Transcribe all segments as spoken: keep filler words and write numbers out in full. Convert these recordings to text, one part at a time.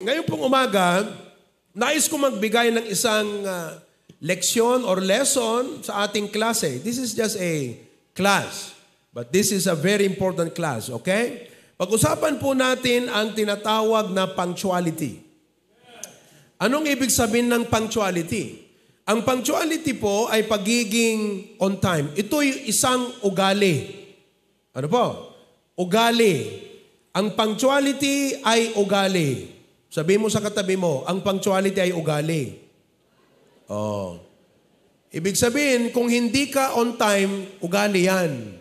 Ngayon pong umaga, nais ko magbigay ng isang ah, leksyon or lesson sa ating klase. This is just a class, but this is a very important class, okay? Pag-usapan po natin ang tinatawag na punctuality. Anong ibig sabihin ng punctuality? Ang punctuality po ay pagiging on time. Ito'y isang ugali. Ano po? Ugali. Ang punctuality ay ugali. Sabi mo sa katabi mo, ang punctuality ay ugali. Oh. Ibig sabihin, kung hindi ka on time, ugali yan.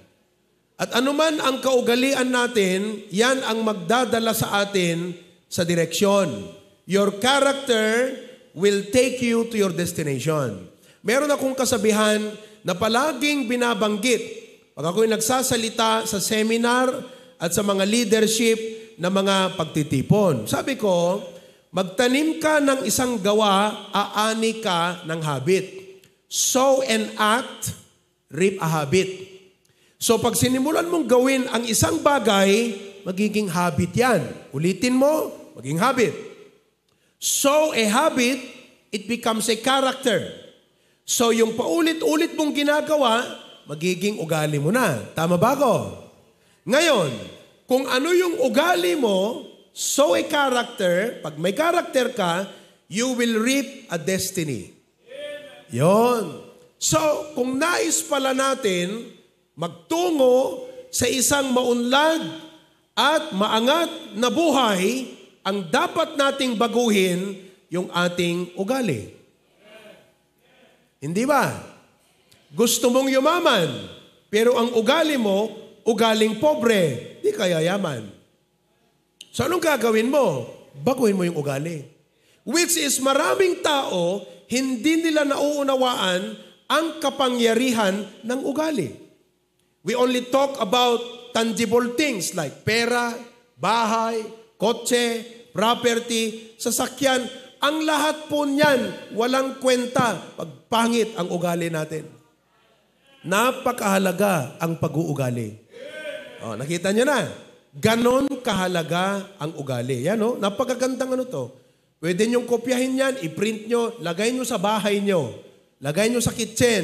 At anuman ang kaugalian natin, yan ang magdadala sa atin sa direksyon. Your character will take you to your destination. Meron akong kasabihan na palaging binabanggit pag ako'y nagsasalita sa seminar at sa mga leadership na mga pagtitipon. Sabi ko, magtanim ka ng isang gawa, aani ka ng habit. Sow an act, reap a habit. So pag sinimulan mong gawin ang isang bagay, magiging habit yan. Ulitin mo, maging habit. Sow a habit, it becomes a character. So yung paulit-ulit mong ginagawa, magiging ugali mo na. Tama ba ako? Ngayon, kung ano yung ugali mo, sow a character, pag may character ka, you will reap a destiny. Yon. So, kung nais pala natin magtungo sa isang maunlad at maangat na buhay, ang dapat nating baguhin yung ating ugali. Hindi ba? Gusto mong yumaman, pero ang ugali mo, ugaling pobre, di ka yayaman. So anong gagawin mo? Baguhin mo yung ugali. Which is maraming tao, hindi nila nauunawaan ang kapangyarihan ng ugali. We only talk about tangible things like pera, bahay, kotse, property, sasakyan. Ang lahat po niyan, walang kwenta pag pangit ang ugali natin. Napakahalaga ang pag-uugali. Oh, nakita nyo na. Ganon kahalaga ang ugali. Yan, no? Napakagandang ano to. Pwede nyong kopyahin yan, i-print nyo, lagay nyo sa bahay nyo. Lagay nyo sa kitchen.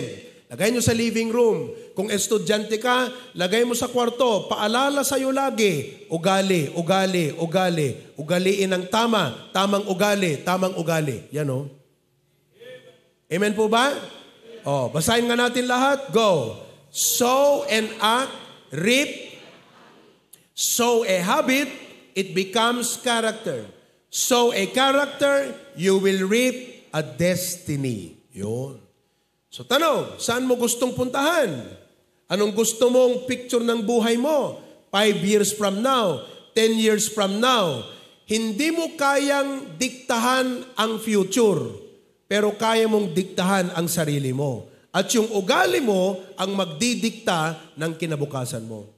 Lagay nyo sa living room. Kung estudyante ka, lagay mo sa kwarto. Paalala sa'yo lagi, ugali, ugali, ugali. Ugaliin ang tama, tamang ugali, tamang ugali. Yan, no? Amen po ba? Oh, basahin nga natin lahat. Go. Sow an act, reap. Sow a habit, it becomes character. Sow a character, you will reap a destiny. Yun. So tanong, saan mo gustong puntahan? Anong gusto mong picture ng buhay mo? Five years from now, ten years from now, hindi mo kayang diktahan ang future, pero kaya mong diktahan ang sarili mo. At yung ugali mo ang magdidikta ng kinabukasan mo.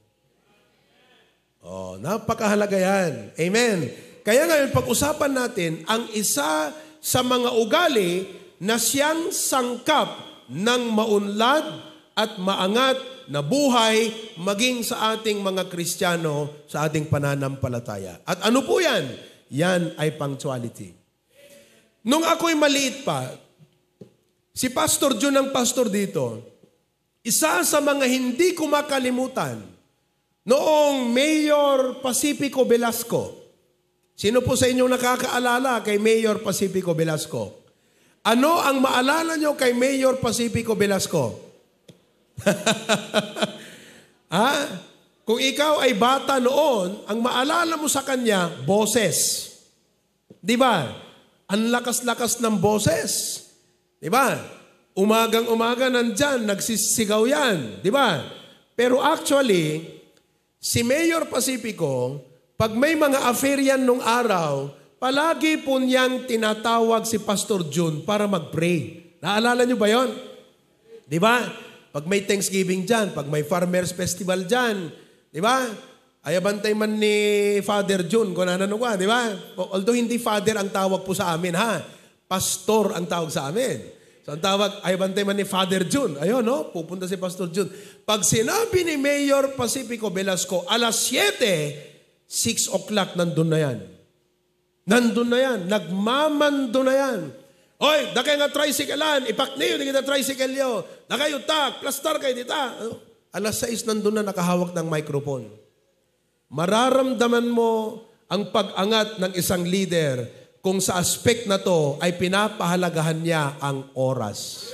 Oh, napakahalaga yan. Amen. Kaya ngayon, pag-usapan natin ang isa sa mga ugali na siyang sangkap ng maunlad at maangat na buhay maging sa ating mga Kristiyano sa ating pananampalataya. At ano po yan? Yan ay punctuality. Nung ako'y maliit pa, si Pastor Jun ang pastor dito. Isa sa mga hindi ko makalimutan, noong Mayor Pacifico Velasco. Sino po sa inyong nakakaalala kay Mayor Pacifico Velasco? Ano ang maalala nyo kay Mayor Pacifico Velasco? Ha? Kung ikaw ay bata noon, ang maalala mo sa kanya, boses. Di ba? Ang lakas-lakas ng boses. Di ba? Umagang-umaga nandyan, nagsisigaw yan. Di ba? Pero actually, si Mayor Pacifico, pag may mga affair yan nung araw, palagi po niyang tinatawag si Pastor Jun para mag-pray. Naalala niyo ba yon? Di ba? Pag may Thanksgiving dyan, pag may Farmers Festival dyan, di ba? Ay, abantay man ni Father Jun, kung ano, ano ka, di ba? O- Although hindi Father ang tawag po sa amin, ha? Pastor ang tawag sa amin. So, ang tawag, ay, abantay man ni Father Jun. Ayun, no? Pupunta si Pastor Jun. Pag sinabi ni Mayor Pacifico Velasco, alas siyete, six o'clock, nandun na yan. Nandun na yan. Nagmamando na yan. Oy, dakay nga tricycle-an, ipakniyo dagiti tricycle-yo. Dakay utak, plastar kay dita. Ano? Alas sais nandun na nakahawak ng microphone. Mararamdaman mo ang pag-angat ng isang leader kung sa aspect na to ay pinapahalagahan niya ang oras.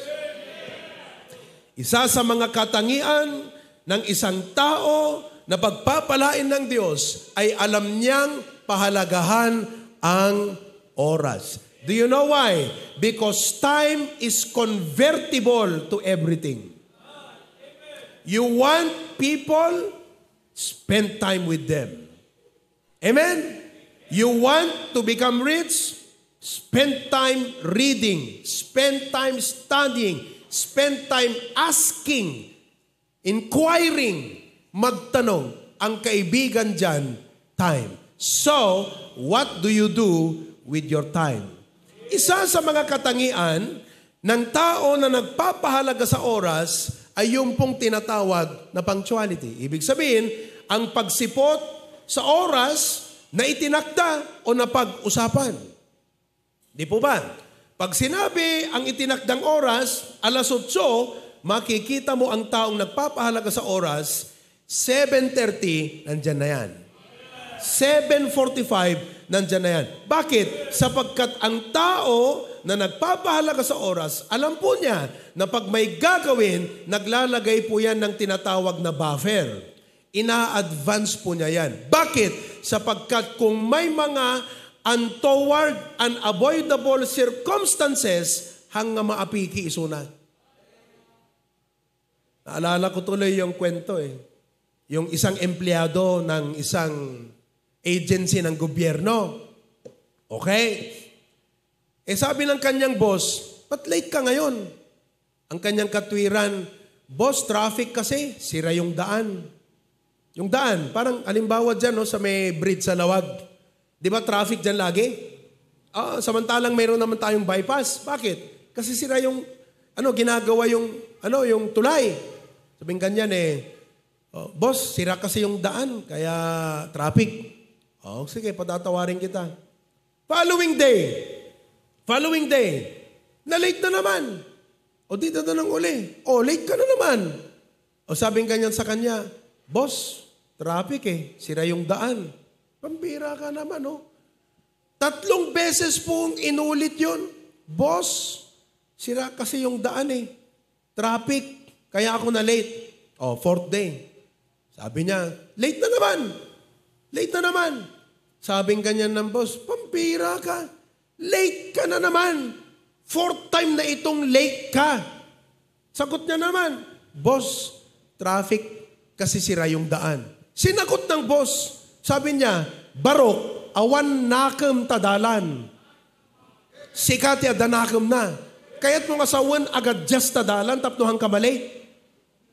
Isa sa mga katangian ng isang tao na pagpapalain ng Diyos ay alam niyang pahalagahan ang oras. Do you know why? Because time is convertible to everything. You want people, spend time with them. Amen? You want to become rich? Spend time reading, spend time studying, spend time asking, inquiring, magtanong. Ang kaibigan dyan, time. So, what do you do with your time? Isa sa mga katangian ng tao na nagpapahalaga sa oras ay yung pong tinatawag na punctuality. Ibig sabihin, ang pagsipot sa oras na itinakda o napag-usapan. Di po ba? Pag sinabi ang itinakdang oras, alas otso, makikita mo ang taong nagpapahalaga sa oras, seven thirty, nandyan na yan. Seven forty-five, nandyan na yan. Bakit? Sapagkat ang tao na nagpapahalaga sa oras, alam po niya na pag may gagawin, naglalagay po yan ng tinatawag na buffer. Ina-advance po niya yan. Bakit? Sapagkat kung may mga untoward, unavoidable circumstances, hanga maapiki isuna. Naalala ko tuloy yung kwento eh. Yung isang empleyado ng isang agency ng gobyerno. Okay? Eh sabi ng kanyang boss, "Ba't late ka ngayon?" Ang kanyang katwiran, "Boss, traffic kasi, sira yung daan." Yung daan, parang halimbawa dyan no, sa may bridge sa Lawag. Di ba traffic dyan lagi? Ah, samantalang mayroon naman tayong bypass. Bakit? Kasi sira yung ano, ginagawa yung ano, yung tulay. Sabing ganyan eh, "Oh, boss, sira kasi yung daan, kaya traffic." "Oh, sige, patatawarin kita." Following day, following day, na-late na naman. O di na nang uli. O, late ka na naman. O sabing ganyan sa kanya, "Boss, traffic eh. Sira yung daan." Pambira ka naman, oh. Tatlong beses pong inulit yun. "Boss, sira kasi yung daan eh. Traffic. Kaya ako na-late." O, fourth day. Sabi niya, "Late na naman. Late na naman." Sabing ganyan ng boss, "Pambira ka. Late ka na naman. Fourth time na itong late ka." Sagot niya naman, "Boss, traffic kasi sira yung daan." Sinagot ng boss, sabi niya, "Barok, awan nakem ta dalan. Sika ti adda nakem na. Kayat mo nga sawen agadjust ta dalan tapno hangka malate?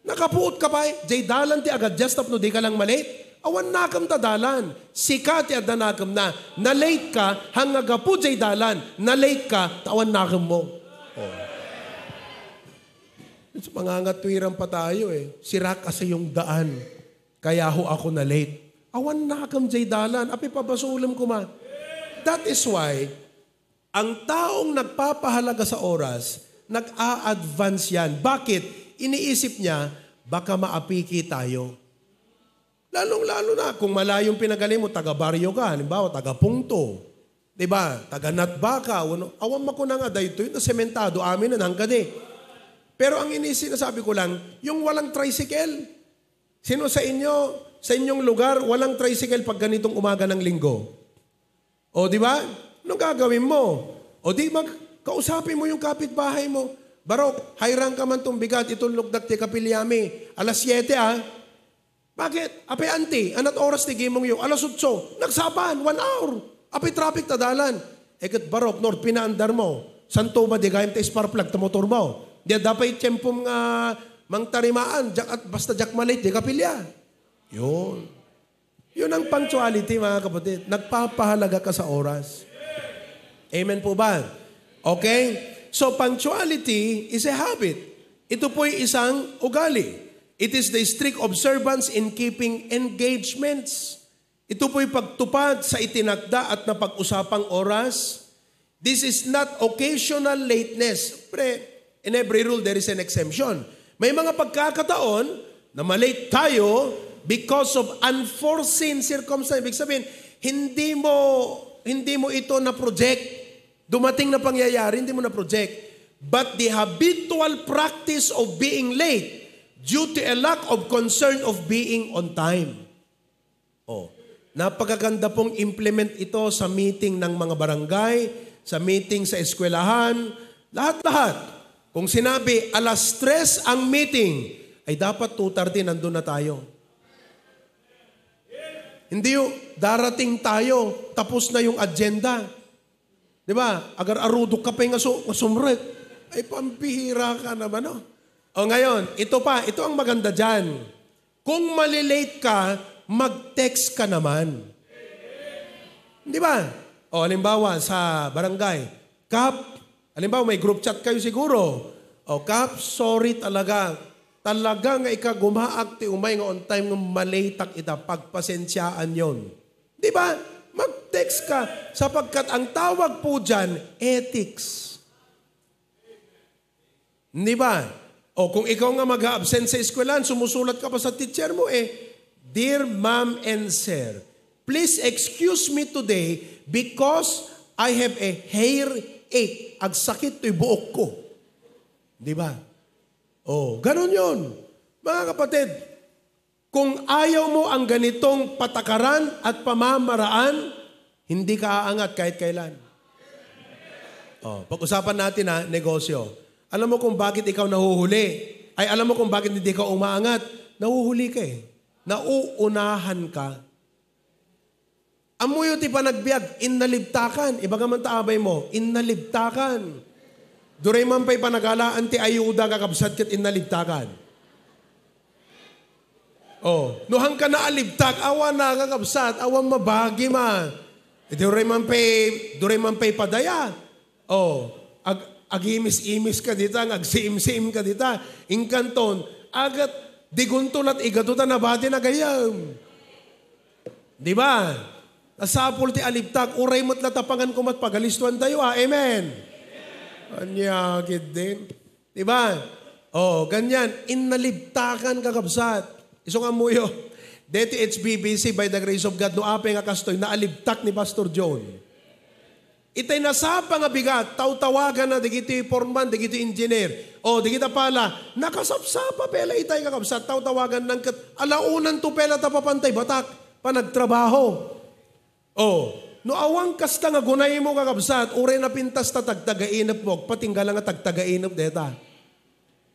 Nakapuot ka pay, jay dalan ti agadjust tapno di ka lang malate? Awan nakem ta dalan. Sika ti adda nakem na. Na-late ka, hanga gapu jay dalan. Na-late ka, ta awan nakem mo." Oh. Mangangatwiran pa tayo eh. "Sira kasi yung daan. Kaya ho ako na-late." Awan nakem jay dalan. Apay pabasolem koma. That is why, ang taong nagpapahalaga sa oras, nag-a-advance yan. Bakit? Iniisip niya, baka maapiki tayo. Lalong-lalo na kung malayong pinagaling mo, taga-baryo ka, halimbawa, taga-Pungto. Di ba? Taga-Natbaka, wano, awan makuna nga daytoy, na sementado, amin na nanggadi. Pero ang ini-, sinasabi ko lang, yung walang tricycle. Sino sa inyo, sa inyong lugar, walang tricycle pag ganitong umaga ng linggo? O, di ba? Anong gagawin mo? O di mag, kausapin mo yung kapitbahay mo. "Barok, hayrang ka man tong bigat, itulogdak ti kapilyami. Alas siete, ah." "Bakit? Apay, anti, anat oras ti gimong yo?" "Alas otso." Nagsapa, one hour. "Apay, traffic ta dalan." Eh, ket barok, no, pinaandar mo. Santo ba, di gayam ta spark plug ta motor mo. Di, dapat tiyempom nga mangtarimaan, jak-, at basta jak malit, di kapilya. Yun. Yun ang punctuality, mga kapatid. Nagpapahalaga ka sa oras. Amen po ba? Okay? So, punctuality is a habit. Ito po'y isang ugali. It is the strict observance in keeping engagements. Ito po'y pagtupad sa itinakda at napag-usapang oras. This is not occasional lateness. Pre, in every rule, there is an exemption. May mga pagkakataon na malate tayo because of unforeseen circumstance. Ibig sabihin, hindi mo, hindi mo ito na-project. Dumating na pangyayari, hindi mo na-project. But the habitual practice of being late due to a lack of concern of being on time. Oh, napakaganda pong implement ito sa meeting ng mga barangay, sa meeting sa eskwelahan, lahat-lahat. Kung sinabi, alas tres ang meeting, ay dapat two thirty nandun na tayo. Hindi yung darating tayo, tapos na yung agenda. Di ba? Agar-arudok ka pa yung asu- asumrek. Ay, pampihira ka naman, no? O ngayon, ito pa, ito ang maganda dyan. Kung malilate ka, mag-text ka naman. Di ba? O, halimbawa, sa barangay, Kap, halimbawa, may group chat kayo siguro. O, Kap, sorry talaga. Talaga nga ikagumaak ti umay nga on time nga malate ak ita. Pagpasensyaan yon. Di ba? Mag-text ka. Sapagkat ang tawag po dyan, ethics. Di ba? O kung ikaw nga mag-absent sa eskwelahan, sumusulat ka pa sa teacher mo eh, "Dear ma'am and sir, please excuse me today because I have a hair ache." Agsakit to'y buok ko. Di ba? O, ganun yon. Mga kapatid, kung ayaw mo ang ganitong patakaran at pamamaraan, hindi ka aangat kahit kailan. O, pag-usapan natin ha, negosyo. Alam mo kung bakit ikaw nahuhuli? Ay, alam mo kung bakit hindi ka umaangat? Nahuhuli ka eh. Nauunahan ka. Ammoyo ti panagbiag, innalibtakan. Ibaga man ta abay mo, innalibtakan. Duray man pay panagalaan ti ayuda, kakabsat, ket innalibtakan. Oh, no, hangka naalibtak, awan na, kakabsat, awan mabagi man. Iti duray man pay, duray man pay padaya. Oh, ag-, agimis-imis ka dita, nga agsiim-siim ka dita. Inkanton, agat digunto lat igato ta nabati na gayam. Di ba? Nasapul ti alibtak, uray met la tapangan kumat pagalistuan tayo, ah. Amen. Anya, gid din. Di ba? Oh, ganyan. Innalibtakan, kakabsat. Isu nga ammoyo. Deti H B B C, by the grace of God, no apay nga kastoy, naalibtak ni Pastor John. Itay nasapa nga bigat, tawtawagan na dagiti foreman, dagiti engineer, o dagita pala, nakasapsapa pela itay, kakabsat, tawtawagan nang ket alaonan to pela ta papantay batak, panagtrabaho. O, no awan kasta nga gunaymo, kakabsat, uray napintas ta tagtagainep mo, agpatingga la nga tagtagainep deta.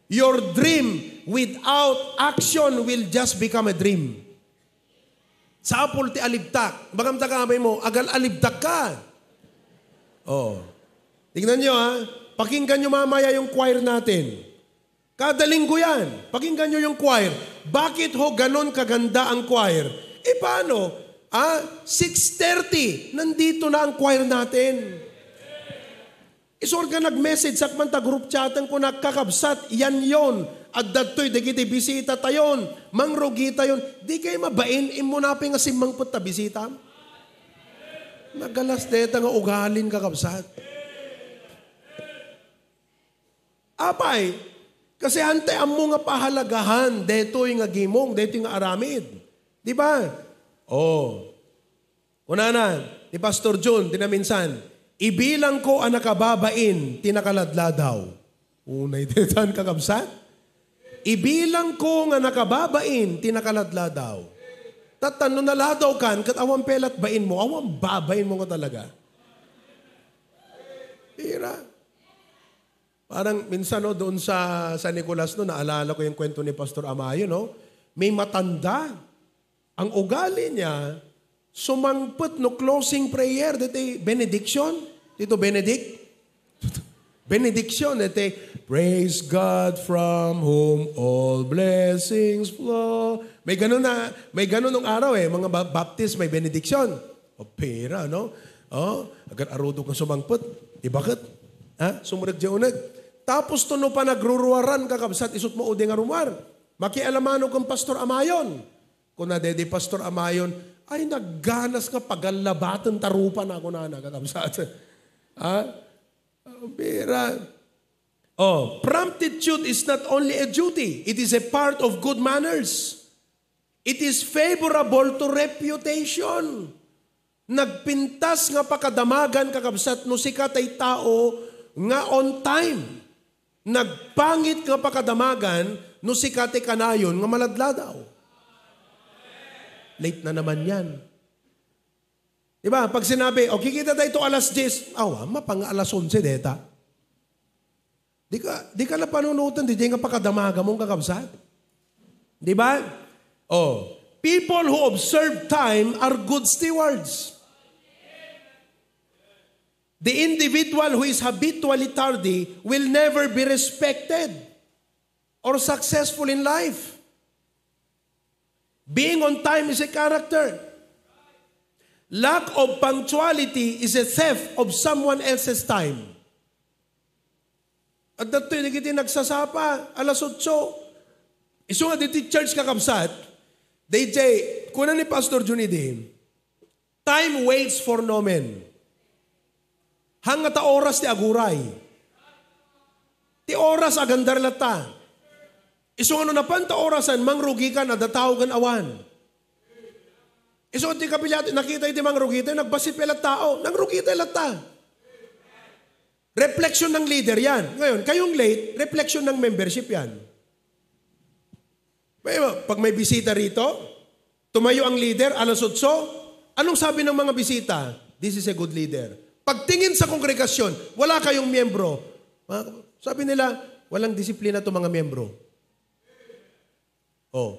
Your dream without action will just become a dream. Sapul ti alibtak. Bagam ta kamay mo, agal-alibtak ka. Oh. Tingnan nyo, ha. Pakinggan nyo mamaya yung choir natin. Kada linggo yan. Pakinggan nyo yung choir. Bakit ho ganon kaganda ang choir? E paano? Ah, six thirty, nandito na ang choir natin. Isu nga nag-message sak man ta group chatten ko, nakakabsat, yan yon. Addattoy dagiti bisita tayon, mangrugi tayon. Di kay mabain, immunapay nga simmangpet ta bisita. Nagalas deta nga ugalin, kakabsat. Apay, kasi antay ammo nga pahalagahan detoy nga gimong, detoy nga aramid. Di ba? Oh. Kunana ni Pastor John, di na minsan, "Ibilang ko a nakababain ti nakaladladaw." Unay detan, kakabsat. "Ibilang ko nga nakababain ti nakaladladaw." Tattan no naladaw kan, ket awan pelat bain mo, awan babain mo nga talaga. Pira. Parang minsan, no, doon sa San Nicolas, no, naalala ko yung kwento ni Pastor Amayo, no? May matanda. Ang ugali niya, sumangpet no closing prayer, dito benediction, dito benedict. Benediction, dito, "Praise God from whom all blessings flow." May ganun na, may ganun nung araw eh, mga ba- Baptist, may benediction. O pera, no? Oh, agar arudok nga sumangpet, ibaket. Ha? Sumurek di uneg. Tapos to no panagruruaran, kakabsat, isut mo udi nga rumuar. Makialamano kang Pastor Amayon. Kuna dedi Pastor Amayon, Ay, nagganas nga pagallabaten ta rupa na ako nana, kakabsat. Ha? Bira. Oh, promptitude is not only a duty, it is a part of good manners. It is favorable to reputation. Nagpintas nga pakadamagan, kakabsat, no sika tay tao nga on time. Nagpangit nga pakadamagan, no sika ti kanayon nga maladladaw. Late na naman yan. Diba? Pag sinabi, "O, kikita tayo to alas diyes." Awa, mapang alas onse deta. Di ka, di ka na panunutan, di nga pakadamaga mong kakabsat. Di ba? Oh, people who observe time are good stewards. The individual who is habitually tardy will never be respected or successful in life. Being on time is a character. Lack of punctuality is a theft of someone else's time. Adda toy dagiti nagsasapa, alas otso. Isu nga diti church, kakabsat, D J, kuna ni Pastor Junidi, "Time waits for no man." Hangngata oras ti aguray. Ti oras agandar latta. Isu nga no napan ta orasan, mangrugi ka, adda tao ken awan. Isu ti kapilya, nakita iti mangrugi tayo, nagbassit pay latta tao, nangrugi tayo latta. Reflection ng leader yan. Ngayon, kayong late, reflection ng membership yan. May, pag may bisita rito, tumayo ang leader, alas otso, anong sabi ng mga bisita? "This is a good leader." Pagtingin sa kongregasyon, wala kayong miyembro. Mga, sabi nila, "Walang disiplina to mga miyembro." Oh.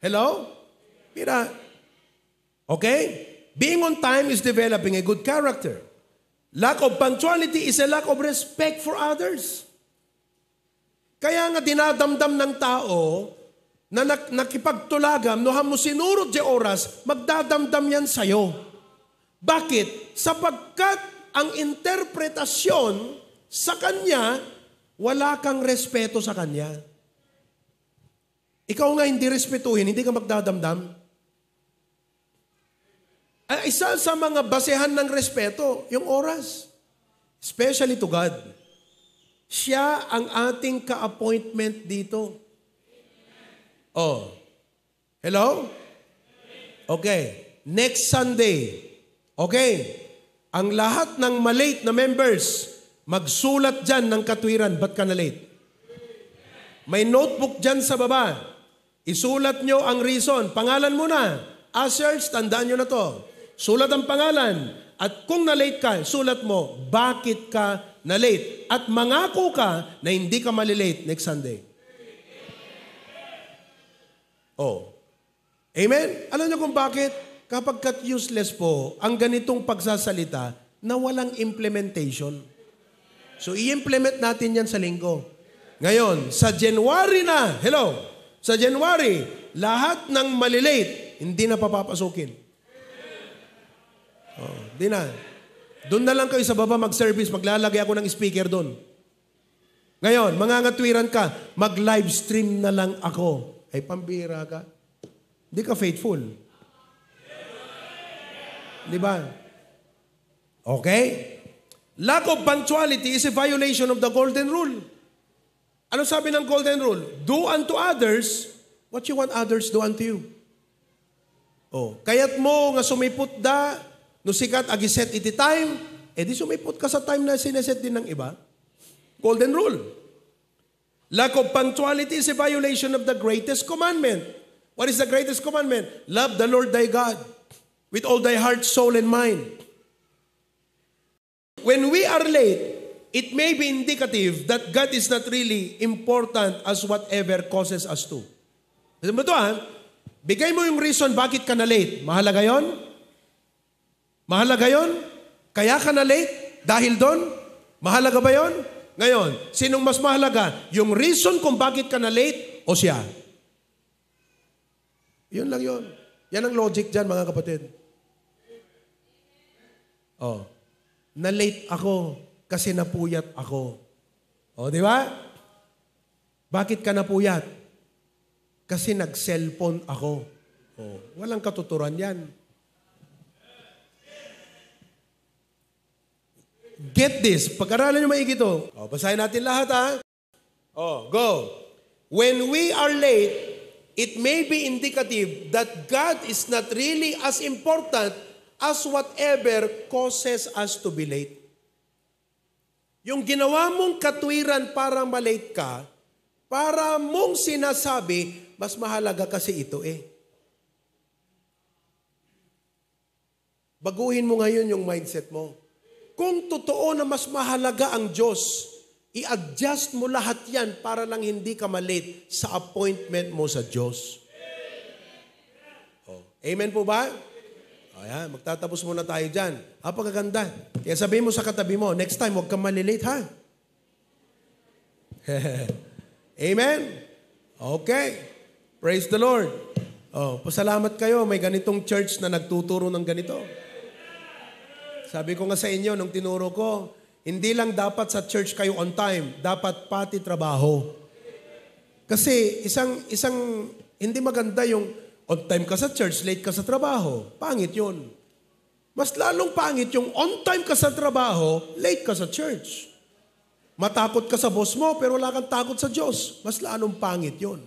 Hello? Mira. Okay? Being on time is developing a good character. Lack of punctuality is a lack of respect for others. Kaya nga dinadamdam ng tao na nak-, nakipagtulagam, no hamo sinurot di oras, magdadamdam yan sayo. Bakit? Sapagkat ang interpretasyon sa kanya, wala kang respeto sa kanya. Ikaw nga hindi respetuhin, hindi ka magdadamdam. Ay, isa sa mga basehan ng respeto, yung oras. Especially to God. Siya ang ating ka-appointment dito. Oh. Hello? Okay. Next Sunday. Okay. Ang lahat ng malate na members, magsulat dyan ng katwiran. Ba't ka na-late? May notebook dyan sa baba. Isulat nyo ang reason. Pangalan muna. Ushers, tandaan nyo na to. Sulat ang pangalan. At kung na-late ka, sulat mo, bakit ka na-late. At mangako ka na hindi ka malilate next Sunday. Oh. Amen? Alam niyo kung bakit? Kapagkat useless po ang ganitong pagsasalita na walang implementation. So, i-implement natin yan sa linggo. Ngayon, sa January na, hello, sa January, lahat ng malilate, hindi na papapasukin. Oh, di na. Doon na lang kayo sa baba mag-service, maglalagay ako ng speaker doon. Ngayon, mangangatwiran ka, "Mag-live stream na lang ako." Ay, pambira ka. Di ka faithful. Di ba? Okay? Lack of punctuality is a violation of the golden rule. Ano sabi ng golden rule? "Do unto others what you want others do unto you." Oh, kayat mo nga sumipot da, no sika ti agiset iti time, eh di sumipot ka sa time na sineset din ng iba. Golden rule. Lack of punctuality is a violation of the greatest commandment. What is the greatest commandment? "Love the Lord thy God with all thy heart, soul, and mind." When we are late, it may be indicative that God is not really important as whatever causes us to. Alam mo to, ha? Bigay mo yung reason bakit ka na-late. Mahalaga yon? Mahalaga yon? Kaya ka na-late? Dahil doon? Mahalaga ba yon? Ngayon, sinong mas mahalaga? Yung reason kung bakit ka na-late o siya? Yun lang yun. Yan ang logic dyan, mga kapatid. Oh, na-late ako kasi napuyat ako. Oh, di ba? Bakit ka napuyat? Kasi nag-cellphone ako. Oh, walang katuturan yan. Get this. Pag-aralan nyo maigi to. Oh, basahin natin lahat, ha? Oh, go. When we are late, it may be indicative that God is not really as important as whatever causes us to be late. Yung ginawa mong katwiran para malate ka, para mong sinasabi, mas mahalaga kasi ito eh. Baguhin mo ngayon yung mindset mo. Kung totoo na mas mahalaga ang Diyos, i-adjust mo lahat yan para lang hindi ka malate sa appointment mo sa Diyos. Oh, amen po ba? O yan, magtatapos muna tayo dyan. Apagaganda. Kaya sabihin mo sa katabi mo, next time, huwag kang malilate ha. Amen? Okay. Praise the Lord. Oh, pasalamat kayo. May ganitong church na nagtuturo ng ganito. Sabi ko nga sa inyo, nung tinuro ko, hindi lang dapat sa church kayo on time, dapat pati trabaho. Kasi isang, isang, hindi maganda yung on time ka sa church, late ka sa trabaho. Pangit yun. Mas lalong pangit yung on time ka sa trabaho, late ka sa church. Matakot ka sa boss mo, pero wala kang takot sa Diyos. Mas lalong pangit yun.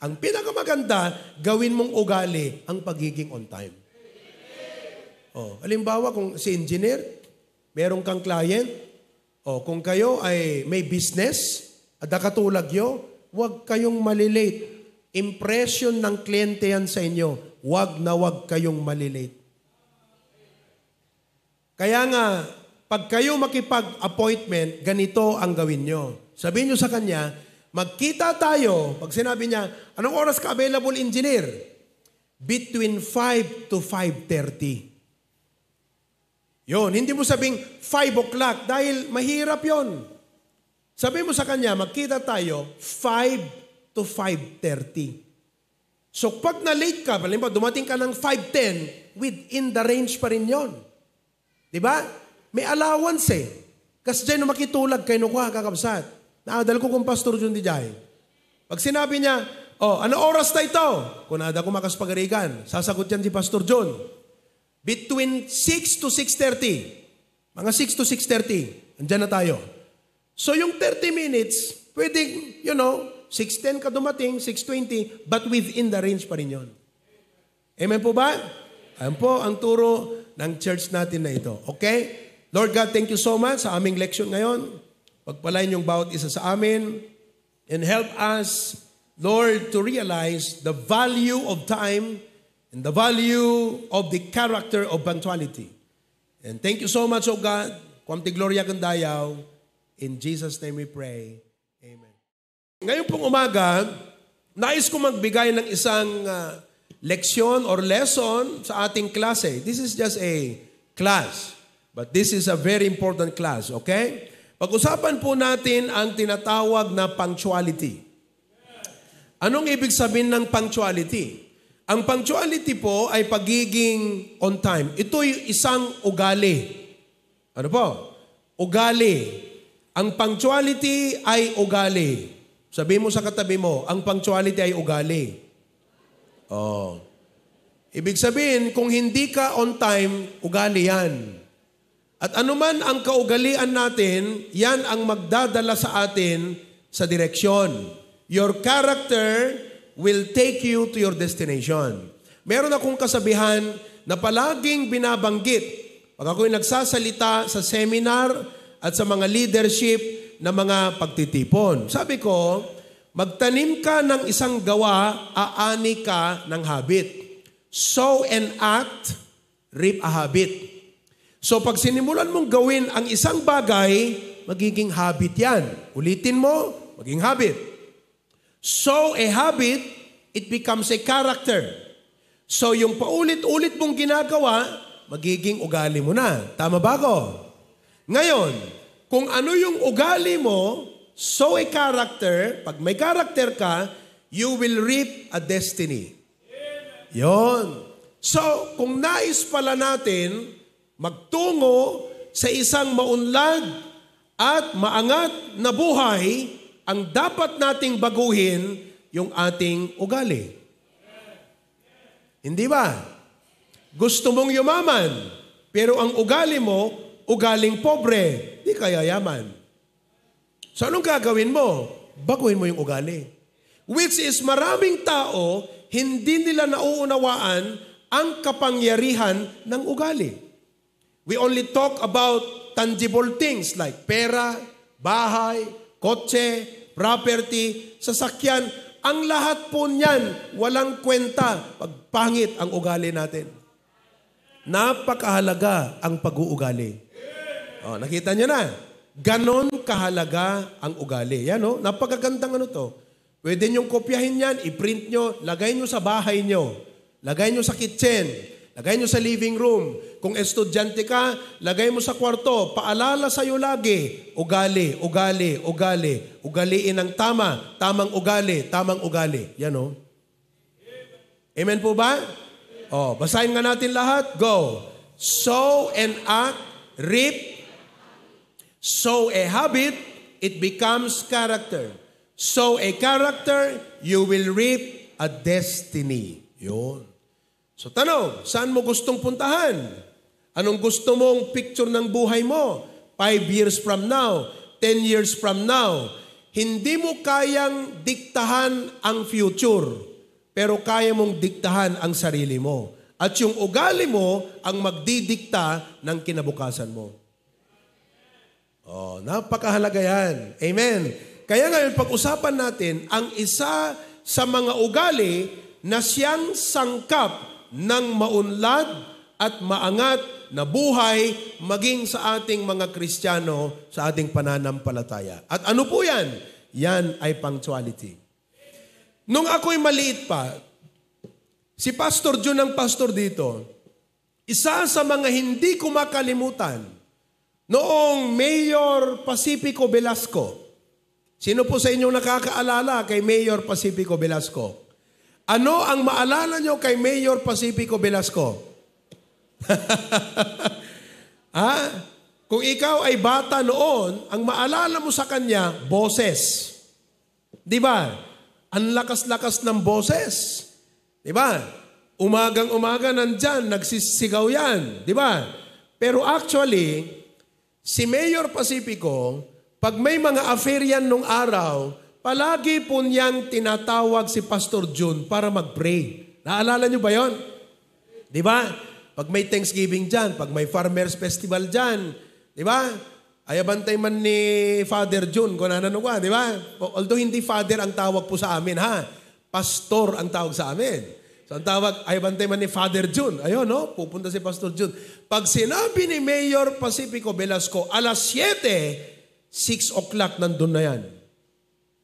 Ang pinakamaganda, gawin mong ugali ang pagiging on time. Oh, halimbawa, kung si engineer, meron kang client, oh, kung kayo ay may business, at nakatulag yo, huwag kayong malilate. Impression ng kliyente yan sa inyo. Huwag na huwag kayong malilate. Kaya nga, pag kayo makipag-appointment, ganito ang gawin nyo. Sabihin nyo sa kanya, "Magkita tayo." Pag sinabi niya, "Anong oras ka available, engineer?" "Between five to five thirty." Yun, hindi mo sabing five o'clock dahil mahirap yon. Sabi mo sa kanya, "Magkita tayo five to five thirty." So pag na-late ka, halimbawa dumating ka ng five ten, within the range pa rin yon. Di ba? May allowance eh. Kasi dyan makitulag kayo nukwa, kakabsat. Naadal ko kung Pastor Jun di jay. Pag sinabi niya, "Oh, ano oras na ito?" Kunada ko makas pagarigan. Sasagot yan si Pastor Jun. Between six to six thirty. Mga six to six thirty. Andyan na tayo. So yung thirty minutes, pwedeng, you know, six ten ka dumating, six twenty, but within the range pa rin yon. Amen po ba? Ayan po ang turo ng church natin na ito. Okay? Lord God, thank you so much sa aming leksyon ngayon. Pagpalain yung bawat isa sa amin and help us, Lord, to realize the value of time and the value of the character of punctuality. And thank you so much, O God. Kuam ti gloria ken dayaw. In Jesus' name we pray. Amen. Ngayon pong umaga, nais ko magbigay ng isang ah, leksyon or lesson sa ating klase. This is just a class, but this is a very important class, okay? Pag-usapan po natin ang tinatawag na punctuality. Anong ibig sabihin ng punctuality? Ang punctuality po ay pagiging on time. Ito'y isang ugali. Ano po? Ugali. Ang punctuality ay ugali. Sabi mo sa katabi mo, "Ang punctuality ay ugali." Oh. Ibig sabihin, kung hindi ka on time, ugali yan. At anuman ang kaugalian natin, yan ang magdadala sa atin sa direksyon. Your character will take you to your destination. Meron akong kasabihan na palaging binabanggit pag ako'y nagsasalita sa seminar at sa mga leadership na mga pagtitipon. Sabi ko, "Magtanim ka ng isang gawa, aani ka ng habit." Sow an act, reap a habit. So pag sinimulan mong gawin ang isang bagay, magiging habit yan. Ulitin mo, maging habit. Sow a habit, it becomes a character. So yung paulit-ulit mong ginagawa, magiging ugali mo na. Tama ba ako? Ngayon, kung ano yung ugali mo, sow a character, pag may character ka, you will reap a destiny. Yon. So, kung nais pala natin magtungo sa isang maunlad at maangat na buhay, ang dapat nating baguhin yung ating ugali. Hindi ba? Gusto mong yumaman, pero ang ugali mo, ugaling pobre, di ka yayaman. So anong gagawin mo? Baguhin mo yung ugali. Which is maraming tao, hindi nila nauunawaan ang kapangyarihan ng ugali. We only talk about tangible things like pera, bahay, kotse, property, sasakyan. Ang lahat po niyan walang kwenta pag pangit ang ugali natin. Napakahalaga ang pag-uugali. Oh, nakita niyo na. Ganon kahalaga ang ugali. Yan, no? Napakagandang ano to. Pwede niyong kopyahin yan, i-print niyo, lagay niyo sa bahay niyo. Lagay niyo sa kitchen. Lagay niyo sa living room. Kung estudyante ka, lagay mo sa kwarto. Paalala sa'yo lagi, ugali, ugali, ugali. Ugaliin ang tama, tamang ugali, tamang ugali. Yan, no? Amen po ba? Oh, basahin nga natin lahat. Go. Sow and act, reap. Sow a habit, it becomes character. Sow a character, you will reap a destiny. Yun. So tanong, saan mo gustong puntahan? Anong gusto mong picture ng buhay mo? Five years from now, ten years from now, hindi mo kayang diktahan ang future, pero kaya mong diktahan ang sarili mo. At yung ugali mo ang magdidikta ng kinabukasan mo. Oh, napakahalaga yan. Amen. Kaya ngayon, pag-usapan natin ang isa sa mga ugali na siyang sangkap ng maunlad at maangat na buhay maging sa ating mga Kristiyano, sa ating pananampalataya. At ano po yan? Yan ay punctuality. Nung ako'y maliit pa, si Pastor Jun ang pastor dito. Isa sa mga hindi ko makalimutan, noong Mayor Pacifico Velasco. Sino po sa inyong nakakaalala kay Mayor Pacifico Velasco? Ano ang maalala nyo kay Mayor Pacifico Velasco? Ha? Kung ikaw ay bata noon, ang maalala mo sa kanya, boses. Di ba? Ang lakas-lakas ng boses. Di ba? Umagang-umaga nandyan, nagsisigaw yan. Di ba? Pero actually, si Mayor Pacifico, pag may mga affair yan nung araw, palagi po niyang tinatawag si Pastor Jun para mag-pray. Naalala niyo ba yon? Di ba? Pag may Thanksgiving dyan, pag may Farmers Festival dyan, di ba? Ay, abantay man ni Father Jun, kung ano, ano ka, di ba? Although hindi Father ang tawag po sa amin, ha? Pastor ang tawag sa amin. So, ang tawag, ay, abantay man ni Father Jun. Ayun, no? Pupunta si Pastor Jun. Pag sinabi ni Mayor Pacifico Velasco, alas siyete, six o'clock, nandun na yan.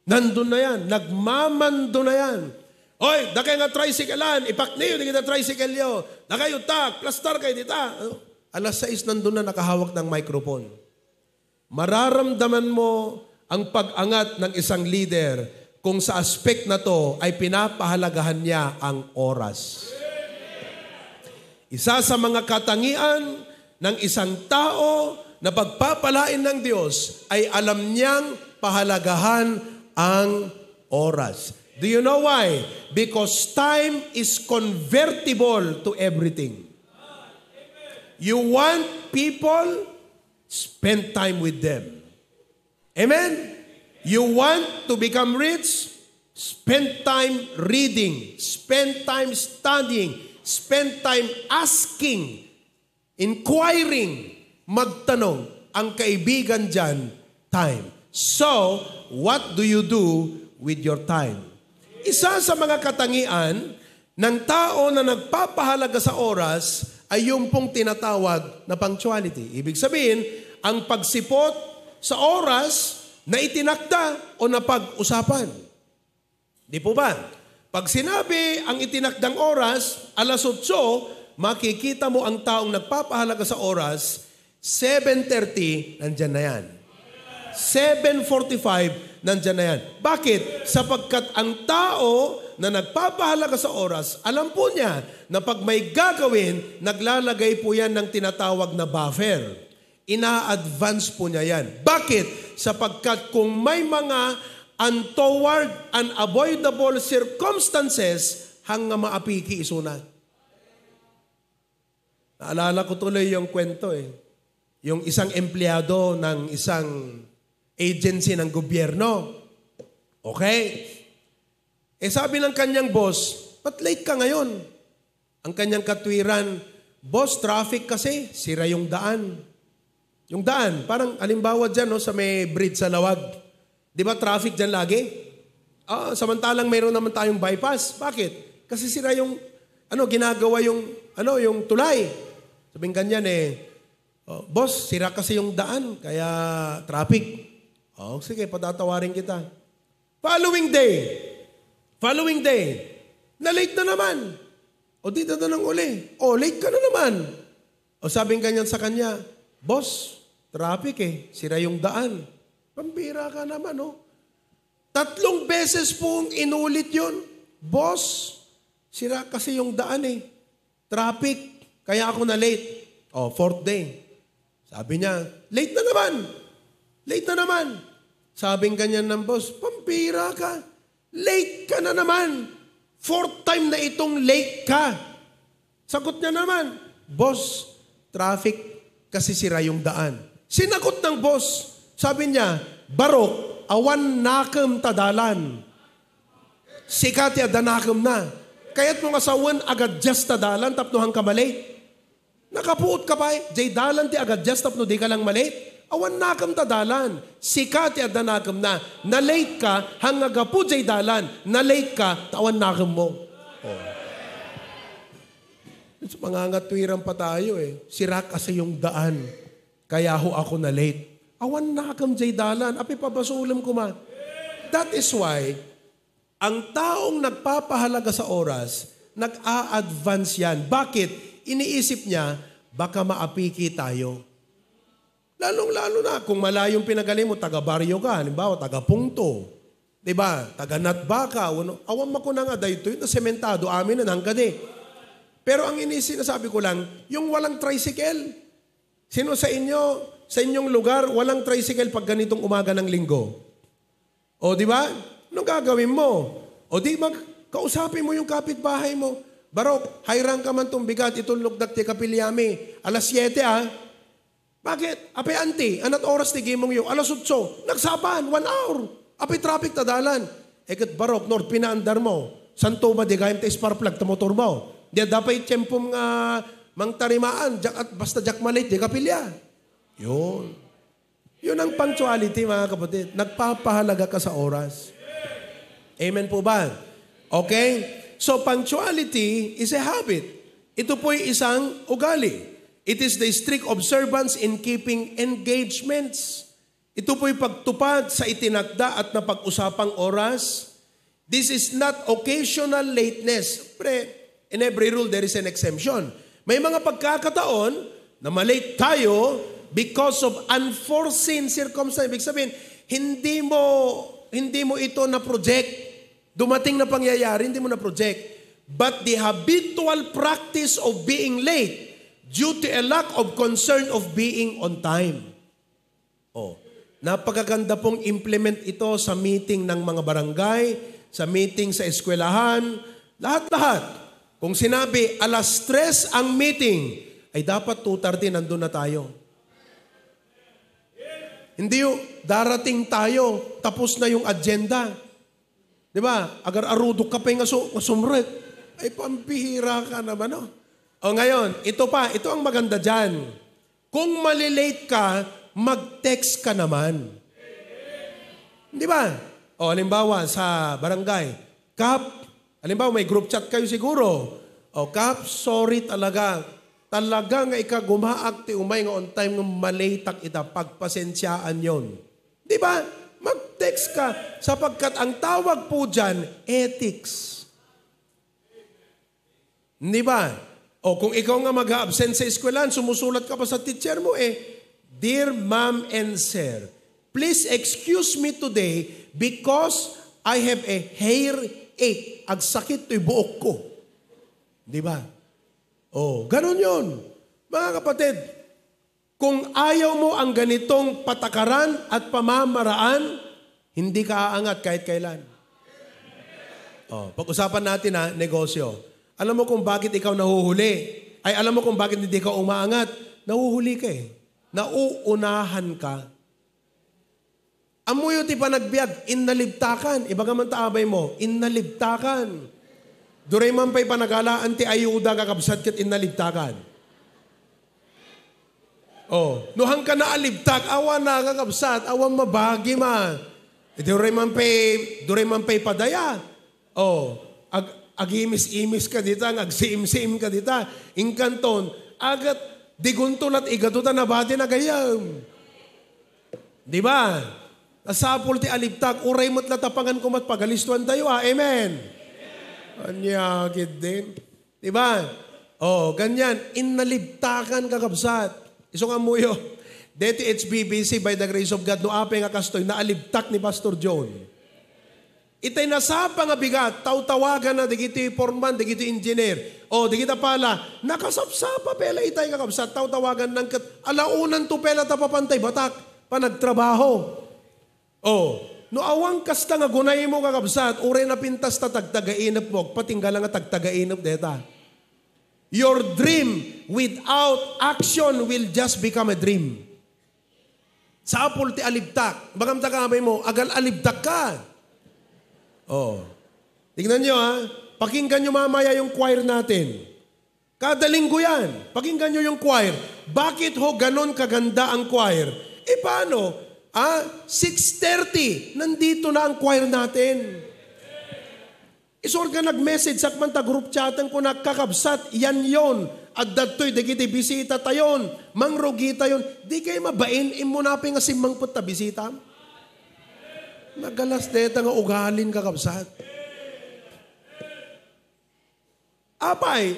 Nandun na yan. Nagmamando na yan. Oy, dakay nga tricycle-an, ipakniyo, di kita tricycle yo. Dakay utak, plastar kay dita. Ano? Alas sais nandun na nakahawak ng microphone. Mararamdaman mo ang pag-angat ng isang leader kung sa aspect na to ay pinapahalagahan niya ang oras. Isa sa mga katangian ng isang tao na pagpapalain ng Diyos ay alam niyang pahalagahan ang oras. Do you know why? Because time is convertible to everything. You want people, spend time with them. Amen? You want to become rich? Spend time reading. Spend time studying. Spend time asking, inquiring, magtanong. Ang kaibigan dyan, time. So, what do you do with your time? Isa sa mga katangian ng tao na nagpapahalaga sa oras ay yung pong tinatawag na punctuality. Ibig sabihin, ang pagsipot sa oras na itinakda o napag-usapan. Di po ba? Pag sinabi ang itinakdang oras, alas otso, makikita mo ang taong nagpapahalaga sa oras, seven thirty, nandyan na yan. Seven forty-five, nandyan na yan. Bakit? Sapagkat ang tao na nagpapahalaga sa oras, alam po niya na pag may gagawin, naglalagay po yan ng tinatawag na buffer. Ina-advance po niya yan. Bakit? Sapagkat kung may mga untoward, unavoidable circumstances, hanga maapiki isuna. Naalala ko tuloy yung kwento eh. Yung isang empleyado ng isang agency ng gobyerno. Okay? Eh sabi ng kanyang boss, "Ba't late ka ngayon?" Ang kanyang katwiran, "Boss, traffic kasi, sira yung daan." Yung daan, parang alimbawa dyan, no, sa may bridge sa Lawag. Di ba traffic dyan lagi? Ah, samantalang mayroon naman tayong bypass. Bakit? Kasi sira yung, ano, ginagawa yung, ano, yung tulay. Sabing ganyan eh, "Oh, boss, sira kasi yung daan, kaya traffic." "Oh, sige, patatawarin kita." Following day, following day, na-late na naman. O di na nang uli. O, late ka na naman. O sabing ganyan sa kanya, "Boss, traffic eh, sira yung daan." Pambira ka naman, oh. Tatlong beses pong inulit yun. "Boss, sira kasi yung daan eh. Traffic, kaya ako na-late." O, fourth day. Sabi niya, "Late na naman. Late na naman." Sabing ganyan ng boss, "Pambira ka. Late ka na naman. Fourth time na itong late ka." Sagot niya naman, "Boss, traffic kasi sira yung daan." Sinagot ng boss, sabi niya, "Barok, awan nakem ta dalan. Sika ti adda nakem na. Kayat mo nga sawen agadjust ta dalan tapno hangka malate? Nakapuot ka pay, jay dalan ti agadjust tapno di ka lang malate? Awan nakem ta dalan. Sika ti adda nakem na. Na-late ka, hanggapu jay dalan. Na-late ka, ta awan nakem mo." Oh. Mangangatwiran pa tayo eh. "Sira kasi yung daan. Kaya ho ako na-late." Awan nakem jay dalan. Apay pabasolem koma. That is why, ang taong nagpapahalaga sa oras, nag-a-advance yan. Bakit? Iniisip niya, baka maapiki tayo. Lalong-lalo na kung malayong pinagaling mo, taga-baryo ka, halimbawa, taga-Pungto. Di ba? Taga-Natbaka, wano, awan makuna nga daytoy, na sementado, amin na nanggadi. Pero ang ini-, sinasabi ko lang, yung walang tricycle. Sino sa inyo, sa inyong lugar, walang tricycle pag ganitong umaga ng linggo? O, di ba? Anong gagawin mo? O di mag, kausapin mo yung kapitbahay mo. "Barok, hayrang ka man tong bigat, itulogdak ti kapilyami. Alas siyete, ah." "Bakit? Apay, auntie, anat oras ti gimong yo?" "Alas otso." Nagsapaan, one hour. "Apay, traffic ta dalan." "Eh, ket barok, no, pinaandar mo. Santo ba di gayam ta spark plug ta motor mo? Di adda pay tiempom nga mangtarimaan, diak at basta diak malate, di kapilya." Yun. Yun ang punctuality, mga kapatid. Nagpapahalaga ka sa oras. Amen po ba? Okay? So, punctuality is a habit. Ito po'y isang ugali. It is the strict observance in keeping engagements. Ito po'y pagtupad sa itinakda at napag-usapang oras. This is not occasional lateness. Pre, in every rule, there is an exemption. May mga pagkakataon na malate tayo because of unforeseen circumstance. Ibig sabihin, hindi mo, hindi mo ito na-project. Dumating na pangyayari, hindi mo na-project. But the habitual practice of being late due to a lack of concern of being on time. Oh, napakaganda pong implement ito sa meeting ng mga barangay, sa meeting sa eskwelahan, lahat-lahat. Kung sinabi, alas tres ang meeting, ay dapat two thirty nandun na tayo. Hindi yung darating tayo, tapos na yung agenda. Di ba? Agar-arudok ka pa nga su-, nga sumrek. Ay, pampihira ka naman, no? O ngayon, ito pa, ito ang maganda dyan. Kung malilate ka, mag-text ka naman. Di ba? O, halimbawa, sa barangay, "Kap," halimbawa, may group chat kayo siguro. "O, Kap, sorry talaga. Talaga nga ikagumaak ti umay nga on time nga malate ak ita. Pagpasensyaan yon." Di ba? Mag-text ka. Sapagkat ang tawag po dyan, ethics. Di ba? O kung ikaw nga mag-absent sa eskwelahan, sumusulat ka pa sa teacher mo eh, "Dear ma'am and sir, please excuse me today because I have a hair ache." Agsakit to'y buok ko. Di ba? O, ganun yon. Mga kapatid, kung ayaw mo ang ganitong patakaran at pamamaraan, hindi ka aangat kahit kailan. Oh, pag-usapan natin ha, negosyo. Alam mo kung bakit ikaw nahuhuli? Ay, alam mo kung bakit hindi ka umaangat? Nahuhuli ka eh. Nauunahan ka. Ammoyo ti panagbiag, innalibtakan. Ibaga man ta abay mo, innalibtakan. Duray man pay panagalaan ti ayuda, kakabsat, ket innalibtakan. Oh, no hangka naalibtak, awan na, kakabsat, awan mabagi ma. Duray man pay, duray man pay padaya. Oh, ag-, agimis-imis ka dita, nga agsiim-siim ka dita. Inkanton, agat digunto lat igato ta nabati na gayam. Di ba? Nasapul ti alibtak, uray met la tapangan kumat pagalistuan tayo, ah. Amen. Anya, gid din. Di ba? Oh, ganyan. Innalibtakan, kakabsat. Isu nga ammoyo. Deti H B B C, by the grace of God, no apay nga kastoy, naalibtak ni Pastor John. Itay nasapa nga bigat, tawtawagan na dagiti foreman, dagiti engineer, o dagita pala, nakasapsapa pela itay, kakabsat, tawtawagan nang ket alaonan to pela ta papantay batak, panagtrabaho. O, no awan kasta nga gunaymo, kakabsat, uray napintas ta tagtagainep mo, agpatingga la nga tagtagainep deta. Your dream without action will just become a dream. Sapul ti alibtak. Bagam ta kamay mo, agal-alibtak ka. Oh. Tingnan nyo ha. Pakinggan nyo mamaya yung choir natin. Kada linggo yan. Pakinggan nyo yung choir. Bakit ho ganon kaganda ang choir? E paano? Ah, six thirty, nandito na ang choir natin. Isu nga nag-message sakman ta group chatten ko, nakakabsat, yan yon. Adda toy dagiti bisita tayon, mangrugi tayon. Di kay mabain, immunapi nga simmangpet ta bisita. Nagalas deta nga ugalin, kakabsat. Apay,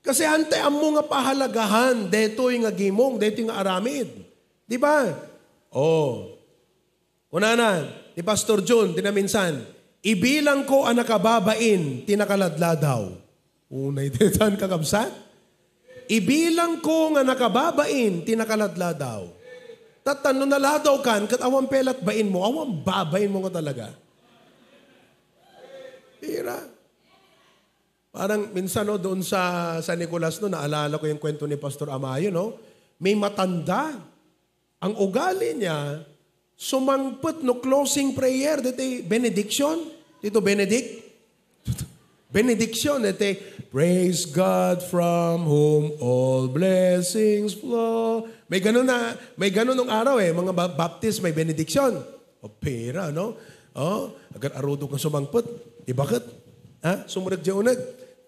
kasi antay ammo nga pahalagahan detoy nga gimong, detoy nga aramid. Di ba? Oh. Kunana ni Pastor Jun, di na minsan, "Ibilang ko a nakababain ti nakaladladaw." Unay detan, kakabsat? "Ibilang ko nga nakababain ti nakaladladaw." Tatan no naladaw kan, ket awan pelat bain mo, awan babain mo nga talaga. Pira? Parang minsan, no, doon sa San Nicolas, no, naalala ko yung kwento ni Pastor Amayo, no? May matanda. Ang ugali niya, sumangpet no closing prayer, dito'y benediction. Dito, benedict. Benediction, dito, "Praise God from whom all blessings flow." May ganun na, may ganun nung araw eh, mga ba-, Baptist, may benediction. O pera, no? Oh, agar arudog nga sumangpet. Di bakit? Ha? Sumurek di uneg.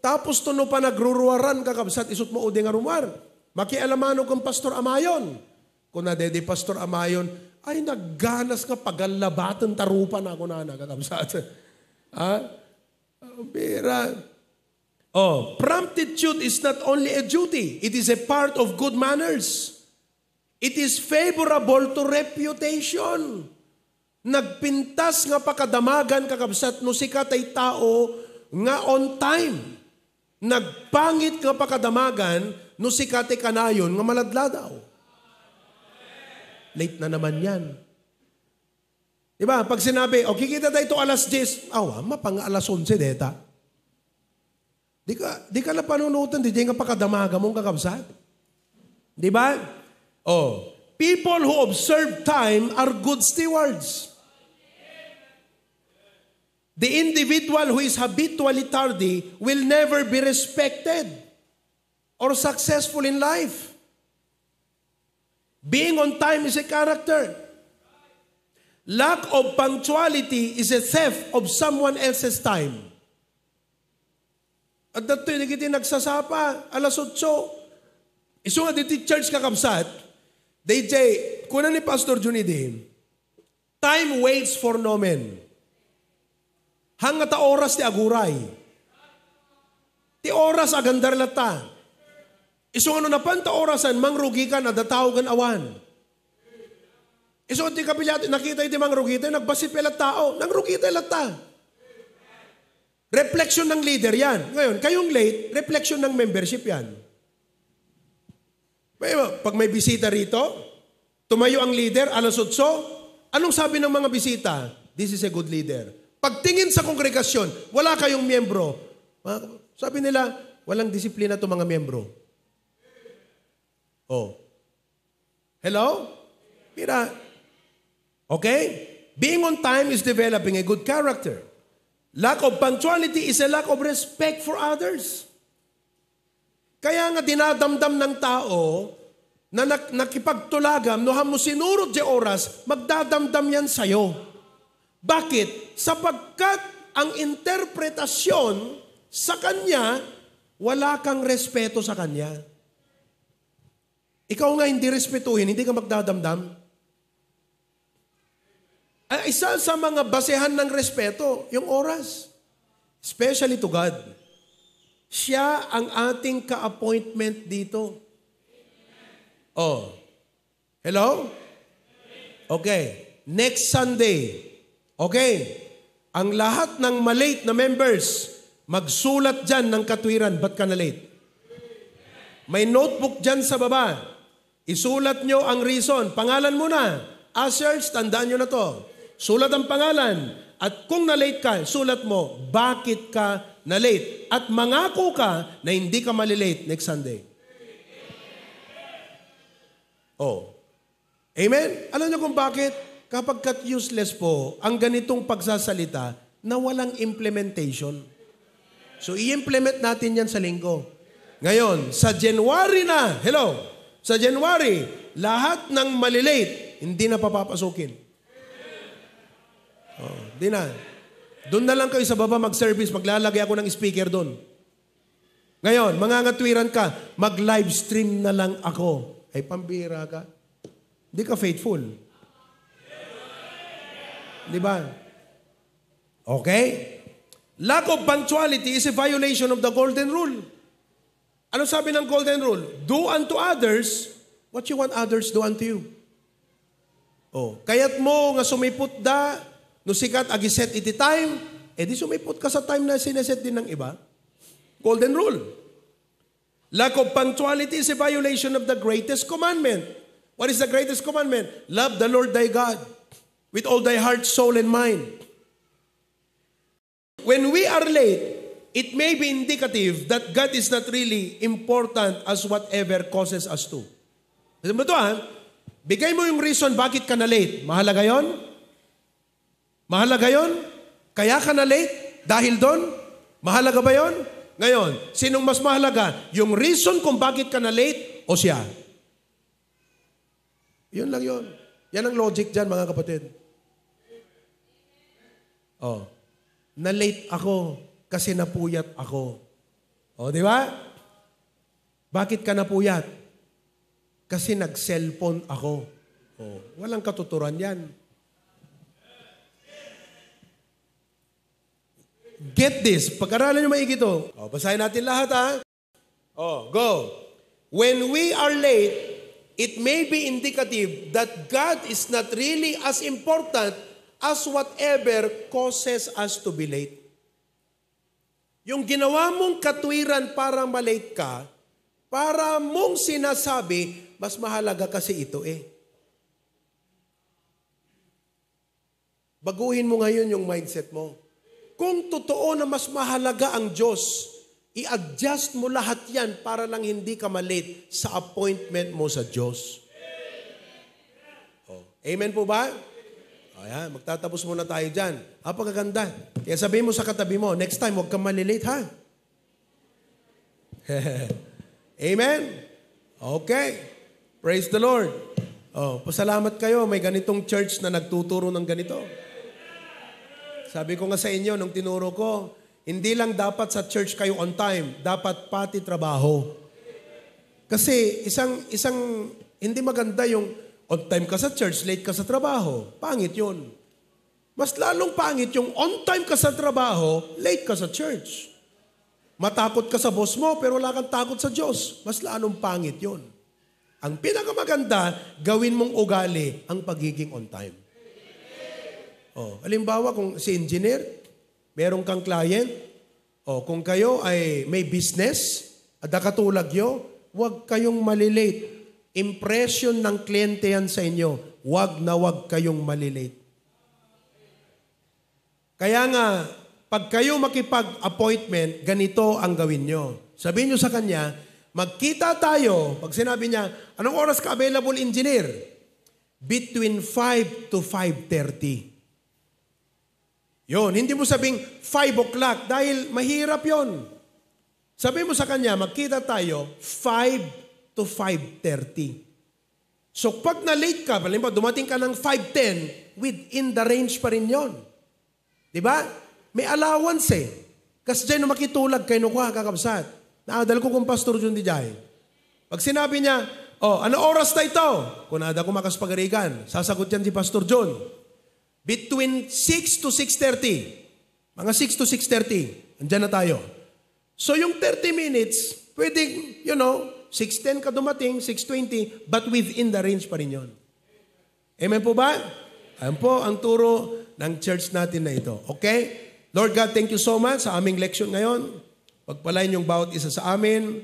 Tapos to no pa nagruruaran, kakabsat, isut mo udi nga rumuar. Makialamano kang Pastor Amayon. Kuna dedi Pastor Amayon, ay nagganas nga pagallabaten ta rupa na, kunana, kakabsat. Ha? Ang bira. Oh, promptitude is not only a duty, it is a part of good manners. It is favorable to reputation. Nagpintas nga pakadamagan, kakabsat, no sika tay tao nga on time. Nagpangit nga pakadamagan no sika ti kanayon nga maladladaw. Late na naman yan. Di ba? Pag sinabi, "O, kikita tayo to alas diyes." Awa, mapanga alas onse deta. Di ka, di ka na panunutan, di nga pakadamagan mong kakabsat. Di ba? Oh, people who observe time are good stewards. The individual who is habitually tardy will never be respected or successful in life. Being on time is a character. Lack of punctuality is a theft of someone else's time. At datoy, dagiti nagsasapa, alas otso. Isu nga diti church, kakabsat, D J, kuna ni Pastor Junidi, "Time waits for no man." Hangngata oras ti aguray. Ti oras agandar latta. Isu nga no napan ta orasan, mangrugi ka, adda tao ken awan. Isu ti kabilati, nakita iti mangrugi tayo, nagbassit pay latta tao, nangrugi tayo latta. Reflection ng leader yan. Ngayon, kayong late, reflection ng membership yan. May, pag may bisita rito, tumayo ang leader, alas otso, anong sabi ng mga bisita? "This is a good leader." Pagtingin sa kongregasyon, wala kayong miyembro. Mga, sabi nila, "Walang disiplina to mga miyembro." Oh. Hello? Mira. Okay? Being on time is developing a good character. Lack of punctuality is a lack of respect for others. Kaya nga dinadamdam ng tao na nak-, nakipagtulagam, no hammo sinurot di oras, magdadamdam yan sa'yo. Bakit? Sapagkat ang interpretasyon sa kanya, wala kang respeto sa kanya. Ikaw nga hindi respetuhin, hindi ka magdadamdam. Ay, isa sa mga basehan ng respeto, yung oras. Especially to God. Siya ang ating ka-appointment dito. Oh. Hello? Okay. Next Sunday. Okay. Ang lahat ng malate na members, magsulat dyan ng katwiran. Ba't ka na-late? May notebook dyan sa baba. Isulat nyo ang reason. Pangalan muna. Ushers, tandaan nyo na to. Sulat ang pangalan. At kung na-late ka, sulat mo, bakit ka na-late. At mangako ka na hindi ka malilate next Sunday. Oh. Amen? Alam niyo kung bakit? Kapagkat useless po ang ganitong pagsasalita na walang implementation. So, i-implement natin yan sa linggo. Ngayon, sa January na, hello, sa January, lahat ng malilate, hindi na papapasukin. Oh, di na. Doon na lang kayo sa baba mag-service, maglalagay ako ng speaker doon. Ngayon, mangangatwiran ka, mag-livestream na lang ako. Ay, pambira ka. Di ka faithful. Di ba? Okay? Lack of punctuality is a violation of the golden rule. Ano sabi ng golden rule? Do unto others what you want others do unto you. Oh, kayat mo nga sumiput da, no sika ti agiset iti time, eh di sumiput ka sa time na sineset din ng iba. Golden rule. Lack of punctuality is a violation of the greatest commandment. What is the greatest commandment? Love the Lord thy God with all thy heart, soul, and mind. When we are late, it may be indicative that God is not really important as whatever causes us to. Alam mo to, ha? Bigay mo yung reason bakit ka na-late. Mahalaga yon? Mahalaga yon? Kaya ka na-late? Dahil doon? Mahalaga ba yon? Ngayon, sinong mas mahalaga? Yung reason kung bakit ka na-late o siya? Yun lang yun. Yan ang logic dyan, mga kapatid. Oh, na-late ako kasi napuyat ako. Oh, di ba? Bakit ka napuyat? Kasi nag-cellphone ako. Oh, walang katuturan yan. Get this. Pag-aralan nyo maigi to. Oh, basahin natin lahat, ha? Oh, go. When we are late, it may be indicative that God is not really as important as whatever causes us to be late. Yung ginawa mong katwiran para malate ka, para mong sinasabi, mas mahalaga kasi ito eh. Baguhin mo ngayon yung mindset mo. Kung totoo na mas mahalaga ang Diyos, i-adjust mo lahat yan para lang hindi ka malate sa appointment mo sa Diyos. Oh, amen po ba? O yan, magtatapos muna tayo dyan. Napakaganda. Kaya sabihin mo sa katabi mo, next time, huwag kang malilate ha. Amen? Okay. Praise the Lord. Oh, pasalamat kayo. May ganitong church na nagtuturo ng ganito. Sabi ko nga sa inyo, nung tinuro ko, hindi lang dapat sa church kayo on time, dapat pati trabaho. Kasi isang, isang, hindi maganda yung on time ka sa church, late ka sa trabaho. Pangit yun. Mas lalong pangit yung on time ka sa trabaho, late ka sa church. Matakot ka sa boss mo, pero wala kang takot sa Diyos. Mas lalong pangit yun. Ang pinakamaganda, gawin mong ugali ang pagiging on time. Oh, halimbawa, kung si engineer, meron kang client, o kung kayo ay may business, adda katulagyo, huwag kayong malilate. Impression ng kliyente yan sa inyo. Huwag na huwag kayong malilate. Kaya nga, pag kayo makipag-appointment, ganito ang gawin nyo. Sabihin nyo sa kanya, Magkita tayo. Pag sinabi niya, "Anong oras ka available, engineer?" "Between five to five thirty." Yun, hindi mo sabing five o'clock dahil mahirap yon. Sabi mo sa kanya, "Magkita tayo five to five thirty." So pag na-late ka, halimbawa dumating ka ng five ten, within the range pa rin yon. Di ba? May allowance eh. Kasdiay no makitulag kayo no kua, kakabsat. Naadal ko kung Pastor Jun di jay. Pag sinabi niya, "Oh, ano oras na ito?" Kung ada ko makas pagarigan, sasagot yan si Pastor Jun. "Between six to six thirty." Mga six to six thirty, andyan na tayo. So yung thirty minutes, pwedeng, you know, six ten ka dumating, six twenty, but within the range pa rin yun. Amen po ba? Ayan po ang turo ng church natin na ito. Okay? Lord God, thank you so much sa aming leksyon ngayon. Pagpalain yung bawat isa sa amin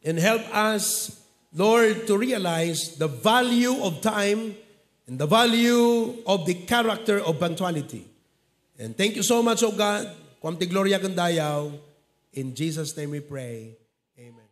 and help us, Lord, to realize the value of time and the value of the character of punctuality. And thank you so much, O God. Kuam ti gloria ken dayaw. In Jesus' name we pray. Amen.